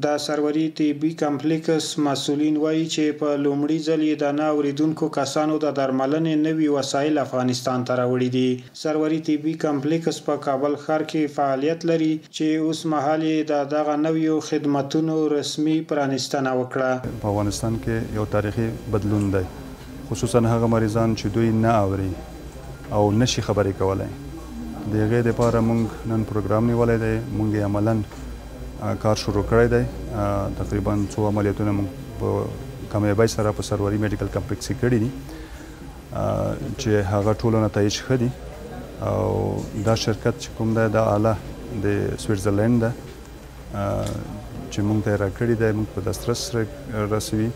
د سروري طبي کمپلیکس مسؤلین وايي چې په لومړي ځل یې د نه اورېدونکو کسانو د درملنې نوي وسایل افغانستان ته راوړي دي. سروري طبي کمپلیکس په کابل ښار کې فعالیت لري چې اوس مهال یې د دغه نویو خدمتونو رسمي پرانیستنه وکړه. په افغانستان کې یو تاریخي بدلون دی، خصوصا هغه مریضان چې دوی نه اوري او نه شي خبرې کولی. د هغې دپاره موږ نن پروګرام نیولی دی، موږ یې عملاً کار شروع کړی دی. تقریبا څو عملیاتونه موږ په کامیابۍ سره په سروري میډیکل کمپلیکس کې کړي دي چې هغه ټولو نتایج ښه دي. او دا شرکت چې کوم دی دا آله د سویټزرلینډ ده چې موږ ته یې راکړي دی، موږ په دسترس رسوي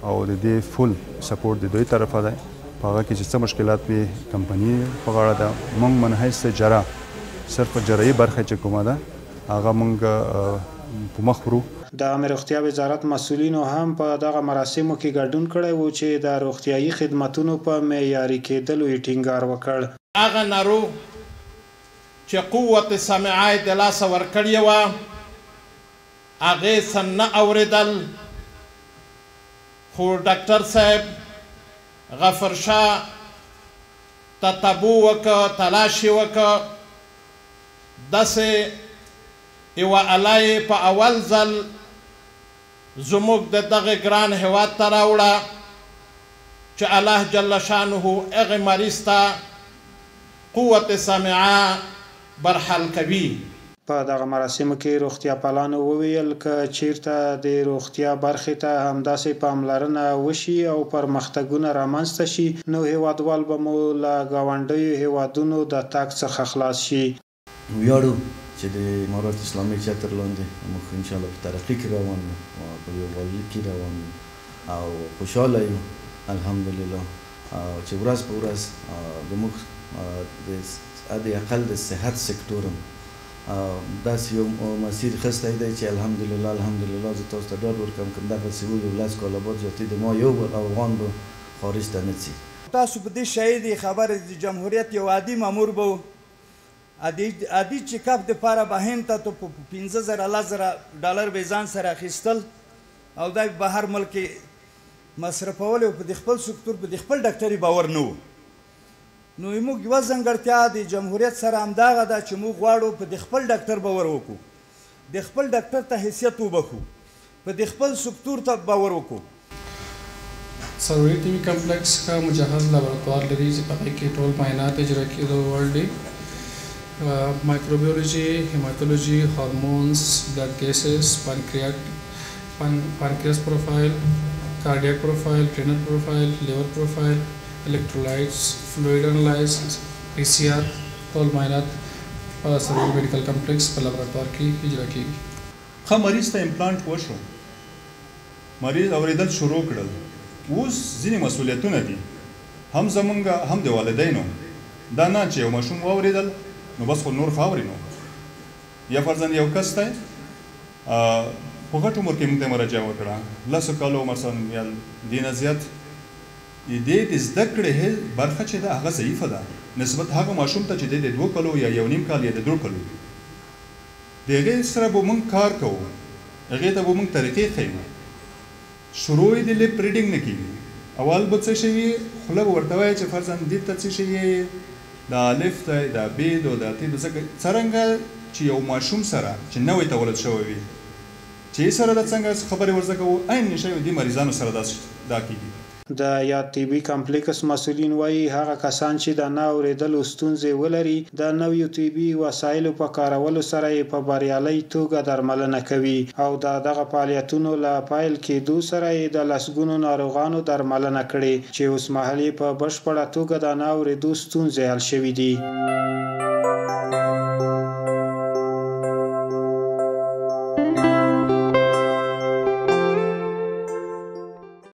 او د دې فول سپورټ د دوی طرفه دی. په هغه کې چې څه مشکلات وي کمپني په غاړه ده. موږ منحیث جراح صرف جراحي برخه چې کومه ده هغه موږ په مخ وړو. د عامې روغتیا وزارت مسؤلینو هم په دغه مراسمو کې ګډون کړی و چې د روغتیايي خدمتونو په معیاري کېدلو یې ټینګار وکړ. هغه ناروغ چې قوت سمعه یې د لاسه ورکړې وه، هغې څه نه اورېدل، خو ډاکټر صاحب غفر شاه تتبع وکړ، تلاش یې وکړ، داسې یوه اله یې په اول ځل زموږ د دغه ګران هېواد ته راوړه چې الله جل شانه هغې مریض ته قوت سامعه برحال کوي. په دغه مراسمو کې روغتیاپالانو وویل، که چیرته د روغتیا برخې ته همداسې پاملرنه وشي او پرمختګونه رامنځته شي، نو هېوادوال به مو له ګاونډیو هېوادونو د تګ څخه خلاص شي. ویاړو چې د امارات اسلامي چتر لاندې موږ انشاءالله په ترقي کې روان یو، په یووالي کې روان یو او خوشحاله یو الحمدلله چې ورځ په ورځ زموږ د حد اقل د صحت سکتور هم داسې یو مسیر خستی دی چې الحمدلله الحمدلله زه تاسو ته ډاډ ورکوم که دغسې و یو لس کاله بعد زیاتې د ما یو افغان به خارج ته نه ځي. تاسو په دې شاهد یې خبر یې د جمهوریت یو عادي مامور به و، عادي چیک اپ دپاره به هند ته په 5000 10,000 ډالر به یې ځان سره اخیستل او دا به بهر ملک کې مصرفول او په دې خپل سکتور په دې خپل ډاکټر یې باور نه و. نو موږ یوه ځانګړتیا د جمهوریت سره همدغه ده چې موږ غواړو په دې خپل ډاکټر باور وکړو، د خپل ډاکټر ته حیثیت وبخښو، په دې خپل سکتور ته باور وکړو. سروري طبي کمپلیکس ښه مجهز لابراتوار لري چې په هغې کې ټول معاینات اجرا کېدو وړ دي. مایکروبیولوژي، هیماتولوژي، هورمونز، بلډ ګیسز، پانکریاس پروفایل، کارډیاک پروفایل، رینل پروفایل، لیور پروفایل، الکترولایټس، فلویډ انالایز، پی سي آر، ټول معاینات په سروري میډیکل کمپلیکس په لابراتوار کې اجرا کېږي. ښه مریض ته امپلانټ وشو، مریض اورېدل شروع کړل. اوس ځینې مسؤلیتونه دي هم زمونږ هم د والدینو، دا نه چې یو ماشوم واورېدل نو بس خو نور ښه اوري. نو یا فرضاً یو کس دی په غټ عمر کې موږ ته مراجعه وکړه، 10 کالو عمر مثلاً یا دې نه زیات، د دې د زده کړې برخه چې ده هغه ضعیفه ده نسبت هغه ماشوم ته چې دی د 2 کلو یا 1.5 کال یا د 3 کلو وي. د هغې سره به موږ کار کوو، هغې ته به موږ طریقې ښیو. شروع یې د لیپ ریډینګ نه کېږي، اول به څه شی وي، خوله به ورته وایي چې فرضاً دې ته څه شی یې، دا الف دی، دا بې دی، دا تی دی. ځکه څرنګه چې یو ماشوم سره چې نوی تولد شوی وي چې یې سره د څنګه خبرې ورزده کوو، عین نشه یو دې مریضانو سره دا کېږي. د یاد طبي کمپلیکس مسؤلین وایي، هغه کسان چې د نه اورېدلو ستونزې ولري د نویو طبي وسایلو په کارولو سره یې په بریالۍ توګه درملنه کوي او د دغه فعالیتونو له پیل کېدو سره یې د لسګونو ناروغانو درملنه کړې چې اوسمهال یې په بشپړه توګه د نه اورېدو ستونزې حل شوې دي.